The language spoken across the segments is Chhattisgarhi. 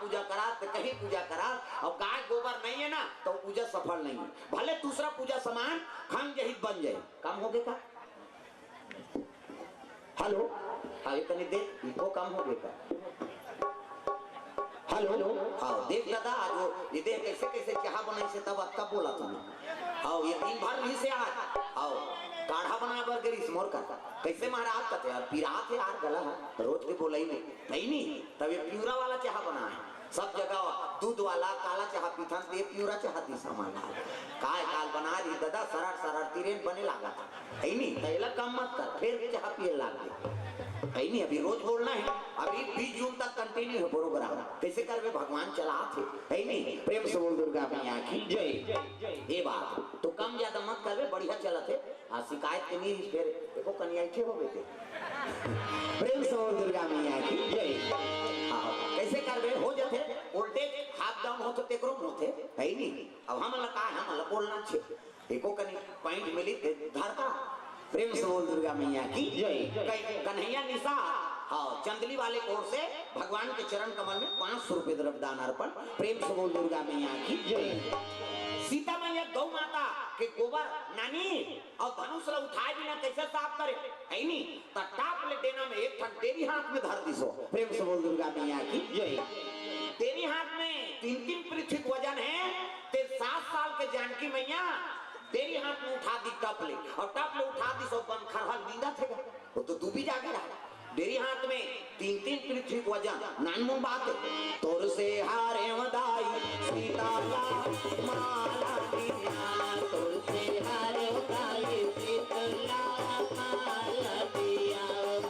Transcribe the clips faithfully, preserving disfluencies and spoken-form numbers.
पूजा करा, त कहीं पूजा करा, अउ गाय गोबर नहीं है ना, त पूजा सफल नहीं है। भले दूसरा पूजा सामान खंग जहित बन जाए, कम होगे का? हेलो, हाँ, ये तनी देख, इको कम होगे का? हेलो, हाँ, देख दादा, आज वो ये देख कैसे कैसे चाहा बनाइसे, तब अतका बोला तूने। हाँ, ये दिन भर नहीं से आज, हाँ, काढ़ा बनाए बर गे रिहिस मोर का। कैसे महाराज कथे यार, पिरात हे यार गला, हाँ, रोज के बोलई में, नहीं नहीं, तब ये पिउरा वाला चाहा बनाए। सब जगह दूध वाला काला चाहा पीथन, ते पिउरा चाहा दिस हमन ला। काय काल बना रही दादा, सरर सरर तिरेन बने लागत। है नी? त एला कम मत कर, फेर चाहा पिए लाग गे। है नी? अभी रोज बोलना है, अभी बीस जून तक कंटिन्यू है प्रोग्राम। कैसे करबे, भगवान चलात हे। है नी? प्रेम से बोल दुर्गा मैया की जय। ये बात तो कम ज्यादा मत करबे, बढ़िया चलत हे। आ, शिकायत के नहीं, फेर एको कनिया इठे हो बेटे। प्रेम से बोल दुर्गा मैया की जय। हाँ, कैसे करबे, हो जथे, वोल्टेज हाफ डाउन होथे, तेकरो में होथे, है नी? अब हमन ला का, हमन ला बोलना छे, एको कनी पॉइंट मिली, ते धरता। प्रेम से बोल दुर्गा मैया की जय। कई-, कन्हैया निशा, हाँ, चंदली वाले ओर से भगवान के चरण कमल में पाँच सौ रुपए द्रव्य दान अर्पण। प्रेम से बोल दुर्गा मैया की जय। सीता मैया गौ माता के गोबर नानी अउ धनुष ला उठाए बिना कैसे साफ करे? है नी? त टाप ले डेना में एक ठन डेरी हाथ में धर दिसो। प्रेम से बोल दुर्गा मैया की जय। डेरी हाथ में तीन तीन पृथ्वी के वजन है, ते सात साल के जानकी मैया डेरी हाथ में उठा दी टप ले, अउ टप ले उठा दिसो, बन खरहल नींदत हे गा। वो तो दूबी जागे रहा। डेरी हाथ में तीन तीन पृथ्वी के वजन, नानमुन बात है। तोर से हारे मदाई सीता ला माला दिया, तोर से हारे मदाई सीता ला माला दिया,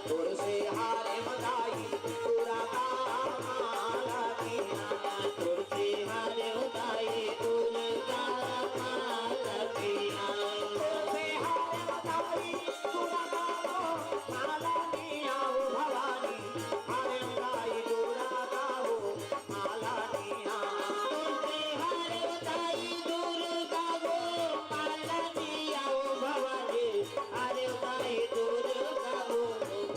तोर से हारे मदाई पूरा का माला दिया, तोर से हारे मदाई पूरा का माला दिया, तोर से हारे मदाई पूरा का माला दिया, ओ भवानी। हरे उदाई दुर्गा हो, माला दिया। तुलसी हरे उदाई दुर्गा हो, माला दिया ओ भवानी। हरे उदाई दुर्गा हो,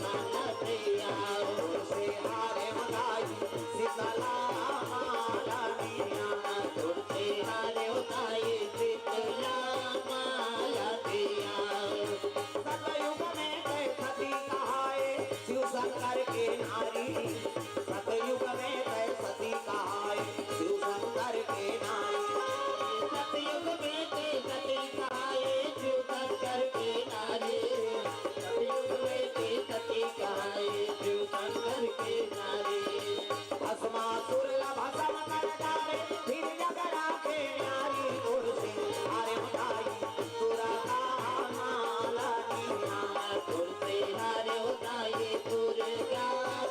माला दिया। तुलसी हरे उदाई शीतला माला दिया। तुलसी हरे उदाई शीतला माला दिया। सतयुग में तै सती कहाए शिव शंकर के नारी। सतयुग में तै सती कहाए शिव शंकर के नारी। सतयुग में तै सती कहाए शिव शंकर के नारी। सतयुग में तै सती कहाए शिव शंकर के नारी। भस्मासुर ला भस्म कर डारे, फिर जगरा के न्यारी। तुलसी हरे उदाई दुर्गा माला दिया। तुलसी हरे उदाई दुर्गा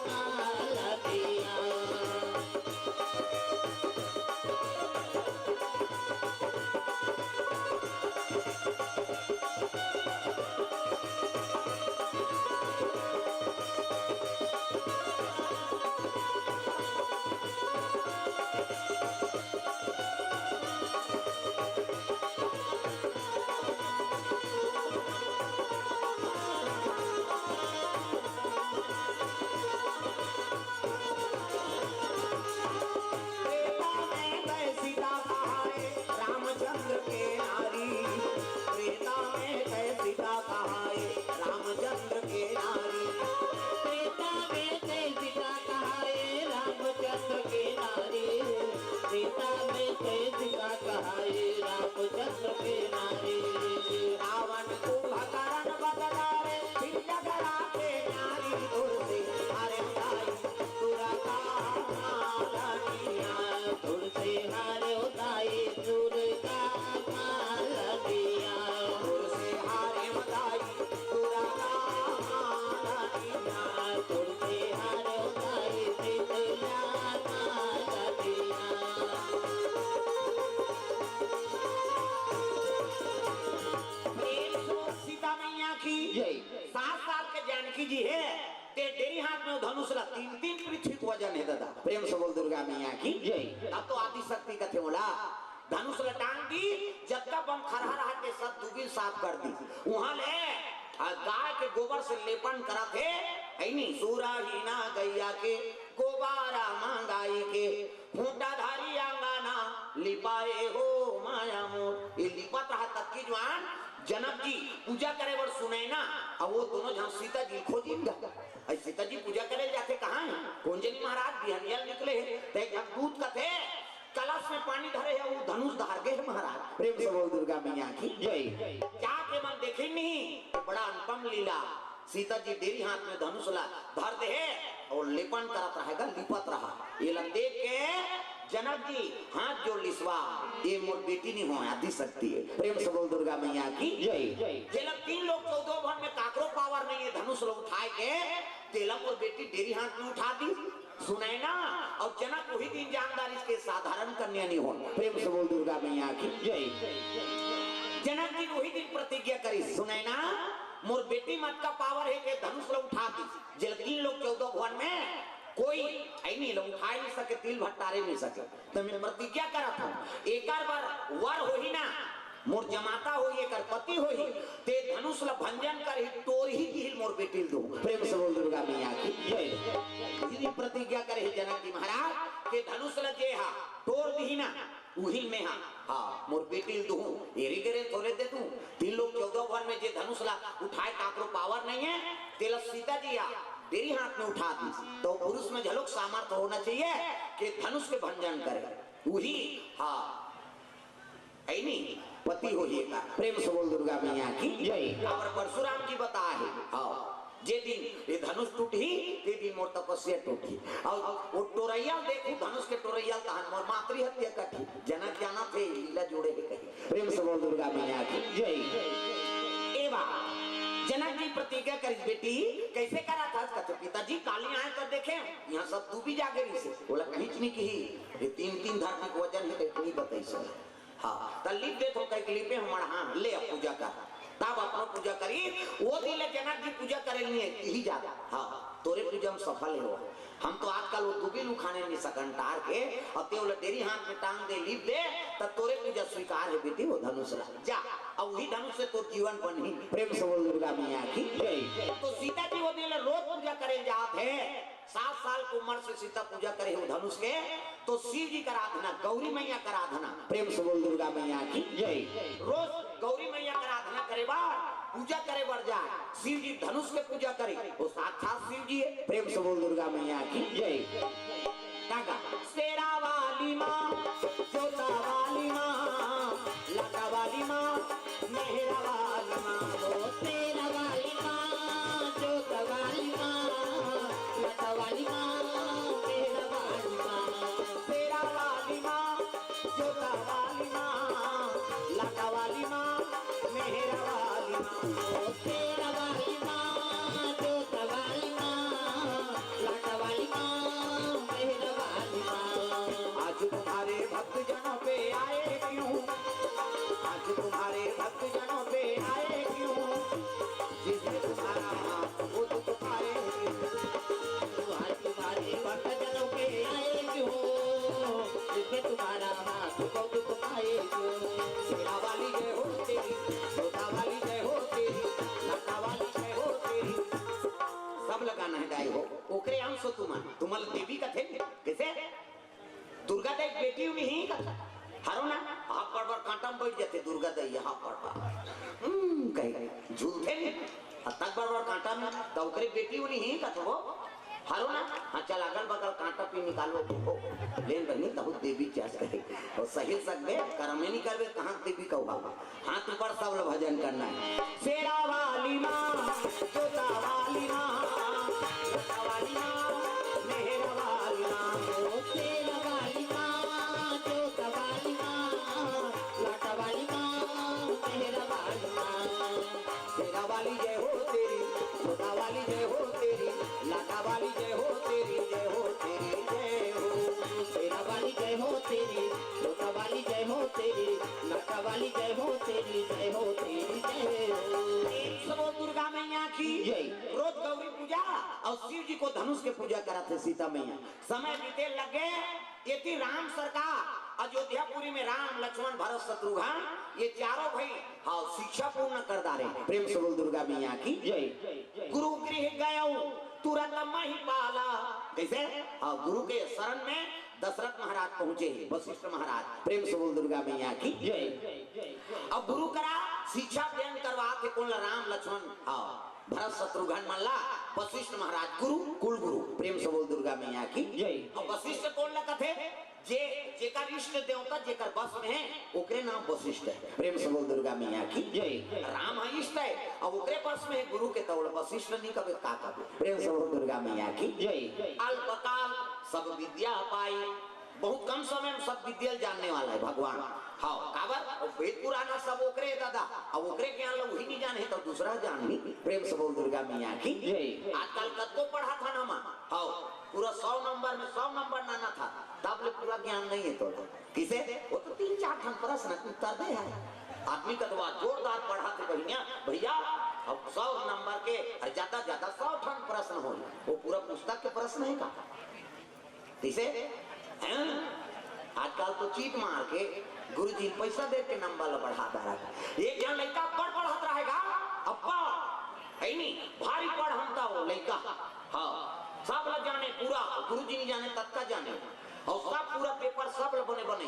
माला दिया। त्रेता में तै सीता कहाए रामचंद्र के नारी। त्रेता में तै सीता कहाए रामचंद्र के नारी। त्रेता में तै सीता कहाए रामचंद्र के नारी। त्रेता में तै सीता कहाए रामचंद्र के नारी। रावण कुंभकर्ण बदला रे, फिर जगरा के नारी। तुलसी हरे उदाई दुर्गा माला दिया। तुलसी हरे उदाई दुर्गा माला दिया। तुलसी हरे उदाई दुर्गा माला दिया। तुलसी हरे उदाई शीतला माला दिया। प्रेम से सीता मैया की जय। सात साल के जानकी जी हे, ते डेरी हाथ में धनुष ला, तीन तीन पृथ्वी के वजन हे दादा। प्रेम से बोल दुर्गा मैया की जय। तब तो आदि शक्ति कथे ओला। धनुष ला टांग दी, जतका बन खरहा रहा ते सब दुबिन साफ कर दी। उहाँ ले आ गाय के गोबर से लेपन करत हे, है नी? सुरहीना गैया के गोबारा मंगाई के लिपाए हो माया मोर, ये लिपत रहा तब की जुआन जनक जी पूजा करे बर सुनैना, अब वो दोनों झन सीता जी खोजिन गा। अई सीता जी पूजा करे जाथे कहाँ हे? कोन जनी महाराज बिहनिया निकले हे, ते एक झन दूत कथे कलश में पानी धरे हे, वो धनुष धार गे हे महाराज। प्रेम से बोल दुर्गा मैया की जय। जाके मन देखे नहीं, बड़ा अनुपम लीला। सीता जी डेरी हाथ में धनुष ला धर दे हे और लेपन करत रहेगा, लिपत रहा। ये ला देख के जनक जी हाथ जोड़ लिसवा, ये मोर बेटी नहीं हो, आदि शक्ति है। प्रेम से बोल दुर्गा मैया की जय। जेला तीन लोक चौदह भुवन में काकरो पावर नहीं है धनुष ला उठाए के, तेला मोर बेटी डेरी हाथ में उठा दी। सुनैना और जनक वही दिन जानदार इसके साधारण कन्या नहीं हो। प्रेम से बोल दुर्गा मैया की जय। जनक जी वही दिन प्रतिज्ञा करी, सुनैना मोर बेटी मत का पावर है के धनुष ला उठा दी, जेला तीन लोक चौदह भुवन में कोई आई नहीं ला उठा नहीं सके, तिल भट्टारे नहीं सके। तो मैं प्रतिज्ञा करत हूँ, एकर बर वर होही ना, मोर जमाता होही, एकर पति होही, ते धनुष ला भंजन करही, टोरही दिही मोर बेटी ल दूँ। प्रेम से बोल दुर्गा मैया की जय। यही प्रतिज्ञा करे हे जनक जी महाराज के धनुष ला जे हा टोर दिही ना, उही में हा, हाँ, मोर बेटी ल दूँ, एरी गेरे थोरे दे दूँ। तीन लोक चौदह भुवन में जे धनुष ला उठाए काकरो पावर नहीं है, तेला सीता जी हा डेरी हाथ में उठा दी। तो पुरुष में झलोक सामर्थ्य होना चाहिए कि धनुष के भंजन करे। उही, हाँ, ऐनी पति होही का। प्रेम से बोल दुर्गा मैया की जय। और परशुराम जी बताए हे, हाँ, जे दिन ये धनुष टूटही, ते दिन मोर तपस्या टूटही। और वो टोरैया देखू, धनुष के टोरैया तहन मोर मातृ हत्या कटही। जनक जाना थे लीला जोड़े हे कही। प्रेम से बोल दुर्गा मैया की जय। एवा जनक जी प्रतिज्ञा करिस, बेटी कैसे करा था? कथे पिताजी काली आए तो देखे, यहाँ सब दूबी जागे रही से। बोला कहीं नहीं कही, ये तीन तीन धरती के वजन है, तो इतनी बताई सब। हाँ, त लिप देत हो कई लिपे हमर, हाँ, ले अब पूजा कर। तब अपनो पूजा करी, वो दिन ले जनक जी पूजा करे नहीं है, यही जाता। हाँ, तोरे पूजा में सफल हो। हम तो आजकल वो दुबी लुखाने नहीं सकन टार के, और ते ओला डेरी हाथ में टांग दे, लिप दे, त तोरे पूजा स्वीकार है बेटी, वो धनुष ला। जा, अब वही धनुष से तो जीवन बनी। प्रेम से बोल दुर्गा मैया की जय। तो सीता जी वो दिन ले रोज पूजा करे जात है। सात साल की उम्र से सीता पूजा करे हे वो धनुष के, तो शिव जी का आराधना, गौरी मैया का आराधना। प्रेम से बोल दुर्गा मैया की जय। रोज गौरी मैया का आराधना करे बर, पूजा करे बर जाए, शिव जी धनुष के पूजा करे, वो साक्षात शिव जी है। प्रेम से बोल दुर्गा मैया की जय। काका, शेरा वाली माँ, जोता वाली माँ, लाटा वाली माँ, मेहरा वाली माँ, ओ शेरा वाली माँ, जोता वाली माँ, लाटा वाली माँ, मेहरा वाली माँ, शेरा वाली माँ, जोता वाली माँ, लाटा वाली माँ, मेहरा वाली माँ, ओ शेरा वाली माँ, जोता वाली माँ, लाटा वाली माँ, मेहरा वाली माँ। आज तुम्हारे भक्त जनों पे आए क्यों? आज तुम्हारे भक्त जनों पे आए क्यों? जिसमें तुम्हारा हाथ वो दुख पाए क्यों? आज तुम्हारे भक्त जनों पे आए क्यों? जिसमें तुम्हारा हाथ वो दुख पाए क्यों? शेरा वाली जय हो तेरी, जोता वाली जय हो तेरी, लाटा वाली जय हो तेरी। सब लगाना है दाई हो, ओकरे अंश हो तुम, तुमल देवी कथे कैसे? दुर्गा दाई बेटी नहीं कथा। हरो ना, हाथ पर पर कांटा में बैठ जाते दुर्गा दाई, यहाँ पर पर। हम्म, कहे, झूलते नहीं। और तक पर पर कांटा में, तो ओकरे बेटी नहीं कथा वो। हरो ना, हाँ, चल अगल बगल कांटा पी निकालो, हो। लेन बनी, तब देवी क्या करे। और सही सकबे, कर्म नहीं करबे, कहाँ देवी कहूँगा। हाथ ऊपर, सब लोग भजन करना है। शेरा वाली माँ, जोता वाली माँ, जोता वाली माँ, मेहरा वाली माँ, ओ शेरा वाली माँ, जोता वाली माँ, लाटा वाली माँ, मेहरा वाली माँ। शेरा वाली जय हो तेरी, जोता वाली जय हो तेरी, लाटा वाली जय हो तेरी, जय हो तेरी, जय हो। शेरा वाली जय हो तेरी, जोता वाली जय हो तेरी, लाटा वाली जय हो तेरी, जय हो तेरी, जय हो। एक सब दुर्गा मैया की जय। रोज गौरी पूजा और शिव जी को धनुष के पूजा करत हे सीता मैया। समय बीते लगे, एती राम सरकार अयोध्यापुरी में राम, लक्ष्मण, भरत, शत्रुघ्न, ये चारों भाई, हाँ, शिक्षा पूर्ण कर डारे। प्रेम से बोल दुर्गा मैया की जय। गुरु गृह गयो तुरत महिपाला। कैसे? हाँ, गुरु के शरण में दशरथ महाराज पहुंचे हे वशिष्ठ महाराज। प्रेम से बोल दुर्गा मैया की। जय। अब गुरु करा शिक्षा अध्ययन करवाथे कोन ला? राम लक्ष्मण, हाँ, भरत शत्रुघ्न मन ला वशिष्ठ महाराज गुरु, कुल गुरु। प्रेम से बोल दुर्गा मैया की। जय। अब वशिष्ठ कोन ला कथे? जे, जेकर इष्ट देवता जेकर बस में हे, ओकरे नाम वशिष्ठ हे। प्रेम से बोल दुर्गा मैया की। जय। राम ह इष्ट हे, अब ओकरे बस में हे गुरु के, त ओला वशिष्ठ नहीं कबे, का कबे? प्रेम से बोल दुर्गा मैया की। जय। अल्पकाल सब विद्या पाई, बहुत कम समय में सब विद्या जानने वाला हे भगवान। हाँ, काबर? अब वेद पुराण सब ओकरे हे दादा, अब ओकरे ज्ञान ला उही नहीं जाने तो दूसरा जान ही। प्रेम से बोल दुर्गा मैया की। जय। आजकल कतको पढ़ाथन हम, हाँ, पूरा सौ नंबर में सौ नंबर लानथस, तब ले पूरा ज्ञान नहीं हे तोला। किसे? वो तो तीन चार ठन प्रश्न उत्तर दे हे। आदमी का तो बात जोरदार पढ़ाथे बहिनिया, भैया, अब सौ नंबर के, अउ ज्यादा ज्यादा सौ ठन प्रश्न होही, वो पूरा पुस्तक के प्रश्न हे का? किसे? हैं? आजकल तो चीट मार के गुरुजी पैसा दे के नंबर ला बढ़ा डारथे। एक झन लइका अब्बड़ पढ़त रहे गा, अब्बड़, हे नी, भारी पढ़ंता वो लइका। हाँ, सब ला जाने पूरा, गुरुजी नहीं जाने, ततका जाने। अउ सब पूरा पेपर सब ला बने बने,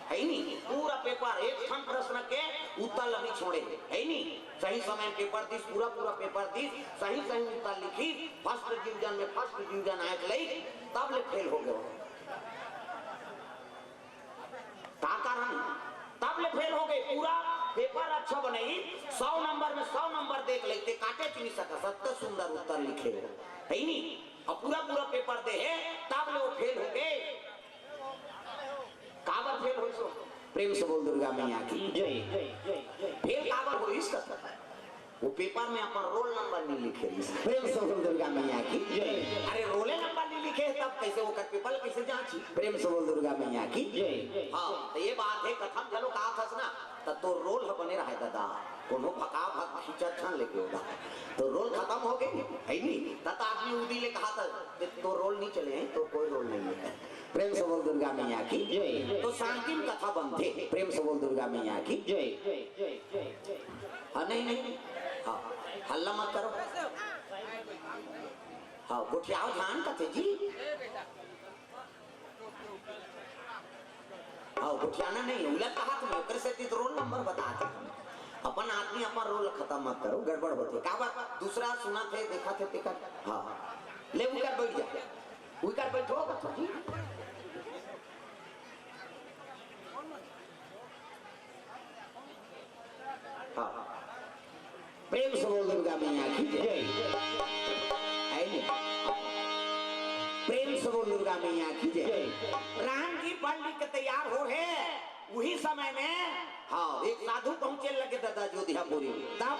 हे नी, पूरा पेपर एक ठन प्रश्न के उत्तर ला नहीं छोड़े, हे नी। सही समय पेपर दिस, पूरा पूरा पेपर दिस, सही सही उत्तर लिखिस, फर्स्ट डिवीजन में फर्स्ट डिवीजन आए के लइक, तब ले फेल हो गे। का कारण? तब ले फेल हो गे। पूरा पेपर अच्छा बनइस, सौ नंबर में सौ नंबर दे के लइक, ते काटेच नहीं सकस, अतका सुंदर उत्तर लिखे हो, हे नी। अउ पूरा पूरा पेपर दे हे, तब ले वो फेल हो गे। काबर फेल होइस वो? प्रेम से बोल दुर्गा मैया की। जय। फेल काबर होइस कथे? वो पेपर में अपन रोल नंबर नहीं लिखे रहिस। प्रेम से बोल दुर्गा मैया की। जय। अरे, रोले नंबर नहीं लिखे हे, तब कैसे ओकर पेपर कैसे जांची? प्रेम से बोल दुर्गा मैया की। जय। हाँ, त ये बात हे, कथा म घलो कहाथस ना, त तोर रोल ह बने रहय दादा, कोनो भका भक खींचत झन लेके होगा, तोर रोल खतम हो गे, हे नी? त, त आदमी उदी ले कहाथे, "तोर रोल नहीं चले हे, तोर कोई रोल नहीं हे।" प्रेम से बोल दुर्गा मैया की। जय। तो शांति में कथा बनथे। प्रेम से बोल दुर्गा मैया की। जय। हाँ, नहीं, नहीं। हाँ, हल्ला मत करो। हाँ, गोठियाव झन कथे जी। हाँ, गोठियाना नहीं, उला कहात में, ओकर सेती तो रोल नंबर बतात हे। अपन आदमी अपन रोल खतम मत करो, गड़बड़ होथे। काबर? दूसरा सुनथे, देखथे, तेकर। हाँ, ले उकर बैठ जा। उकर बैठो, बच्चों जी। हाँ। प्रेम से बोल दुर्गा मैया की जय। हे नी? प्रेम से बोल दुर्गा मैया की जय। जय। राम जी पढ़ लिख के तैयार हो हे, उही समय में, हाँ, एक साधु पहुंचे लगे दादा जोधियापुरी। तब,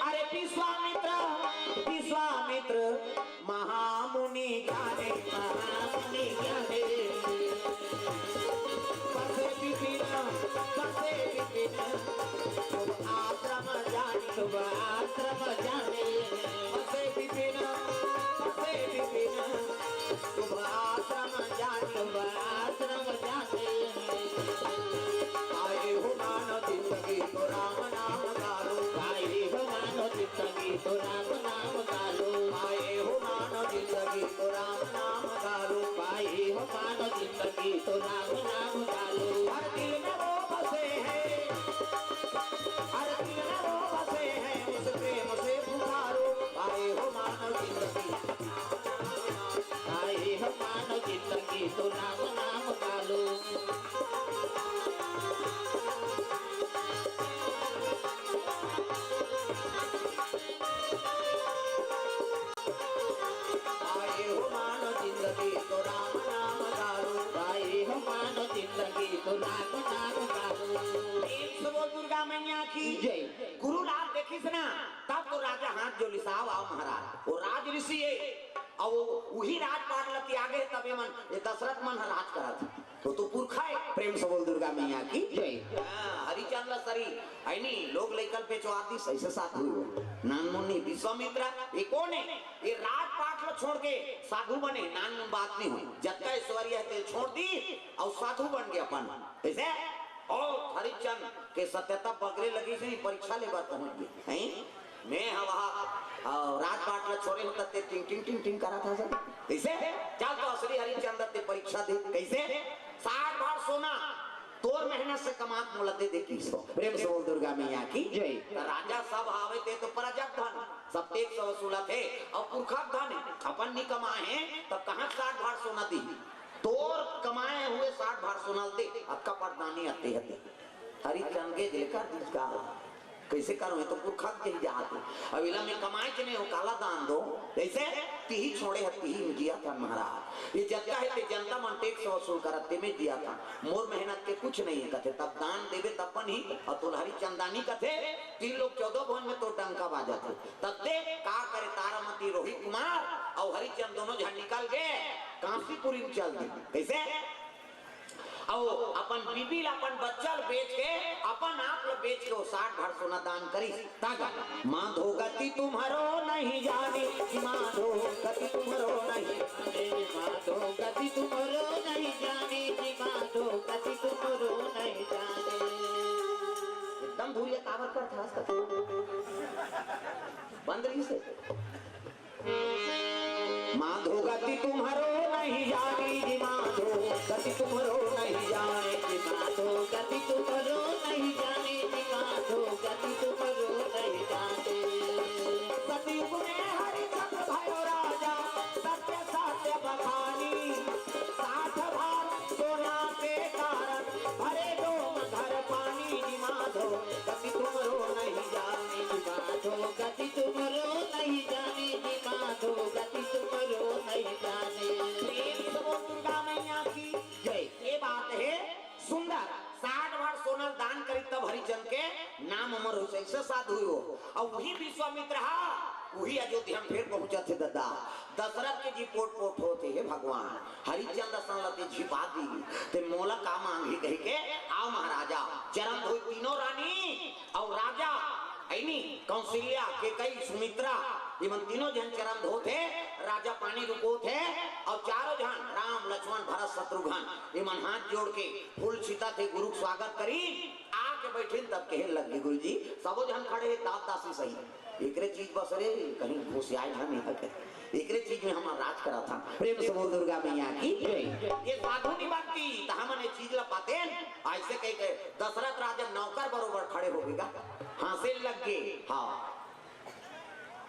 अरे विश्वामित्र, विश्वामित्र, महामुनि ज्ञानी, महामुनि ज्ञानी। बसे विपिन, बसे विपिन, शुभ आश्रम जानी, शुभ आश्रम जानी। बसे विपिन, बसे विपिन, शुभ आश्रम जानी, शुभ आश्रम जानी। आए हो मानव जिंदगी तो राम नाम गालो। आए हो मानव जिंदगी तो राम नाम गालो। आए हो मानव जिंदगी तो राम नाम गालो। आए हो मानव जिंदगी तो राम नाम गालो। हर दिल में वो बसे हैं, हर दिल में वो बसे हैं, उस प्रेम से पुकारो। आए हो मानव जिंदगी, आए हो मानव जिंदगी तो राम नाम गालो। आए हो मानव जिंदगी तो राम नाम गालो। आए हो मानव जिंदगी तो राम नाम गालो। प्रेम से बोल दुर्गा मैया की जय। गुरु लाल देखिस ना, तब तो राजा हाथ जोड़िस, "आओ, आओ महाराज।" वो राज ऋषि हे, अउ वो उही राजपाट ल त्यागे, तब ये मन, ये दशरथ मन ह राज करत हे। वो तो पुरखा हे। प्रेम से बोल दुर्गा मैया की जय। हाँ, हरिचंद सरी, हे नी, लोग लइका ल बेचवा दिस, अइसे साधु हो। नानमुनि विश्वामित्र, ये कोन हे? ये राजपाट ल छोड़ के साधु बने, नानमुन बात नहीं होय। जतका ऐश्वर्य हे, तेला छोड़ दिस, अउ साधु बन गे अपन। अइसे? अउ हरिचंद के सत्यता बगरे लगिस, परीक्षा ले बर पहुंच गे। हैं? मैं ह वहाँ, अ, राजपाट ल छोड़े हों त ते टिंग, टिंग, टिंग, टिंग करत हस। कइसे? चल तो असली हरिचंद ते परीक्षा दे। कइसे? साठ मेहनत से कमात मोला दे दे किसो। प्रेम से बोल दुर्गा मैया की जय। त राजा सब हावे ते तो प्रजा के धन, सब टैक्स वसूलत हे अउ पुरखा के धन हे, अपन नी कमाए हे तब कहाँ साठ भार सोना दी? तोर कमाए हुए साठ भार सोना दे, अतका परदानी अते हते। हरिचंद के जेकर दूध का हो, कैसे करो? ये तो पुरखा के ही जात हे। अब इला में कमाए के नहीं हो, काला दान दो। कैसे? तिही छोड़े ह, तिही में जिया था महाराज। ये जतका हे ते जनता मन टैक्स वसूल करत, ते में जिया था। मोर मेहनत के कुछ नहीं है कथे, तब दान देबे तब बनी। अउ तोला हरिचंदानी कथे, तीन लोग चौदह भवन में तो डंका बाजत हे। तब देख का करे, तारामती रोहित कुमार अउ हरिचंद दोनों झन निकल गे कांसीपुरी में चल दी। कैसे? अउ अपन बीबी ला, अपन बच्चा ला बेच के, अपन आप ला बेच के वो साठ भार सोना दान करिस। तागा, माधो गति तुम्हरो नहीं जानी, माधो गति तुम्हरो नहीं जानी, माधो गति तुम्हरो नहीं जानी, माधो गति तुम्हरो नहीं जानी। एकदम धुरिया काबर कर था, बंद रही से। माधो गति तुम्हरो नहीं जानी जी, माधो गति तुम्हरो नहीं जानी जी, माधो गति तुम्हरो नहीं जानी जी, माधो गति तुम्हरो नहीं जानी। सतयुग में हरि सत भयो राजा, सत्य सत्य बखानी। साठ भार सोना के कारण भरे डोम घर पानी जी, माधो गति तुम्हरो नहीं जानी जी, माधो गति तुम्हरो नहीं जानी जी, माधो गति तुम्हरो नहीं जानी। प्रेम से बोल दुर्गा मैया की जय। ये बात है सुंदर, साठ भार सोना दान करी तब हरिचंद के नाम अमर हो, ऐसे साधु हो। अउ वही विश्वामित्र हा, वही अयोध्या में फिर पहुंचत हे ददा। दशरथ के जी पोट पोट होत हे, "हे भगवान, हरिचंद असन ल ते झिपा दी, ते मोला का मांगही?" कहि के, "आओ महाराजा, चरण धोई तीनों रानी अउ राजा, ऐनी कौशल्या, केकई, सुमित्रा, इमन तीनों झन चरण धोत हे, राजा पानी रुकोत हे, अउ चारों झन राम, लक्ष्मण, भरत, शत्रुघ्न, इमन हाथ जोड़ के फूल छितत हे, गुरु के स्वागत करी, आके बैठिन तब कहे लग गे, गुरु जी, सबो झन खड़े हे, दास दासी सही, एकरे चीज बस रे, कहीं घुसियाए झन यहाँ के, एकरे चीज में हमन राज करत हन।" प्रेम से बोल दुर्गा मैया की जय। ये साधु नहीं बनती, त हमन ये चीज ला पातेन, ऐसे कह के दशरथ राजा नौकर बरोबर खड़े हो गे गा, हंसे लग गे। हाँ।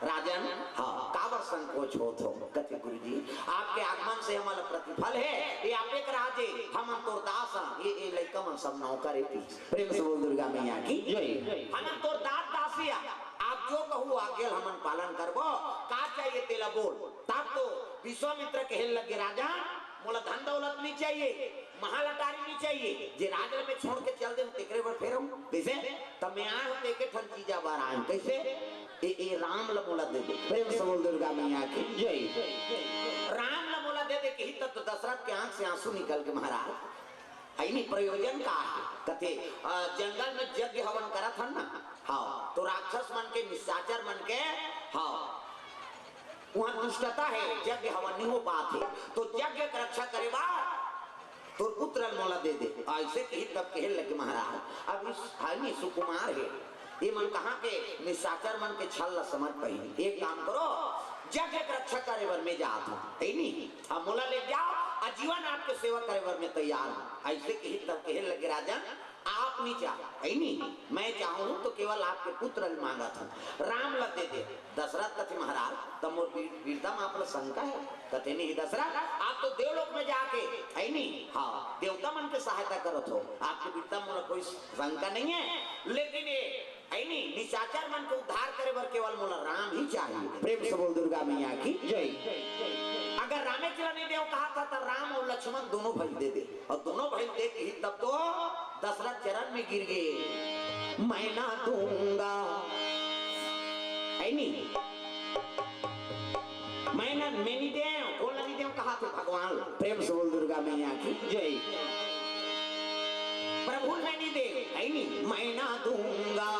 राजन, हाँ, काबर संकोच होत हो? कथे, "गुरुजी, आपके आगमन से हमन ला प्रतिफल हे, ये आप एक राजे, हमन तोर दास हन, ये, ये लइका मन सब नौकर हे।" प्रेम से बोल दुर्गा मैया की जय। "हमन तोर दास दासी आ, आप जो कहू आज्ञा ल हमन पालन करबो, का चाहिए तेला बोल।" तब तो विश्वामित्र कहे लगे, "राजन, मोला धन दौलत नहीं चाहिए, महल अटारी नहीं चाहिए, जे राज ल मैं छोड़ के चल देहूं, तेकरे बर फेरहूं। जैसे तब मैं आए हूं, एक ठन चीज बर आए हूं।" कैसे? ए, ए राम ल मोला दे दे। प्रेम से बोल दुर्गा मैया की जय। राम ल मोला दे दे कही तब तो दशरथ के आंख से आंसू निकल के महाराज, "अइनी प्रयोजन का है?" कथे, "अ, जंगल में यज्ञ हवन करत हन ना, हाँ, तो राक्षस मन के, निशाचर मन के, हाँ, वहां दुष्टता है, यज्ञ हवन नहीं हो पात है, तो यज्ञ के रक्षा करे बर तोर पुत्र ल मोला दे दे।" ऐसे कही तब कहे लगे, "महाराज, अब इस हनी सुकुमार है, ये मन कहाँ के निशाचर मन के छल ल समझ पाही। एक काम करो, यज्ञ के रक्षा करे बर मैं जात हूँ, है नी? अब मोला ले जाओ, आजीवन आपके सेवा करे बर मैं तैयार हूँ।" ऐसे कही तब कहे लगे, "राजन, आप नहीं चाह, है नी? मैं चाहूँ तो केवल आपके पुत्र ल मांगत हूँ, राम ल दे दे।" दशरथ कथे, "महाराज, त मोर वीर-, वीरता में आप ल शंका है?" कथे, "नहीं दशरथ, आप तो देवलोक में जाके, है नी, हाँ, देवता मन के सहायता करत हो, आपके वीरता में मोला कोई शंका नहीं है, लेकिन ये, है नी, निशाचर मन के उद्धार करे बर केवल मोला राम ही चाहिए।" प्रेम से बोल दुर्गा मैया की जय। अगर रामे चला नहीं देव कहा था तो राम और लक्ष्मण दोनों भाई दे दे। अउ दोनों भाई देख ही तब तो दशरथ चरण में गिर गे। "मैं ना दूंगा, है नी? मैं ना, मैं नहीं देव।" कौन ला नहीं देव कहा थे? भगवान। प्रेम से बोल दुर्गा मैया की जय। "प्रभु मैं नहीं देव, है नी? मैं ना दूंगा,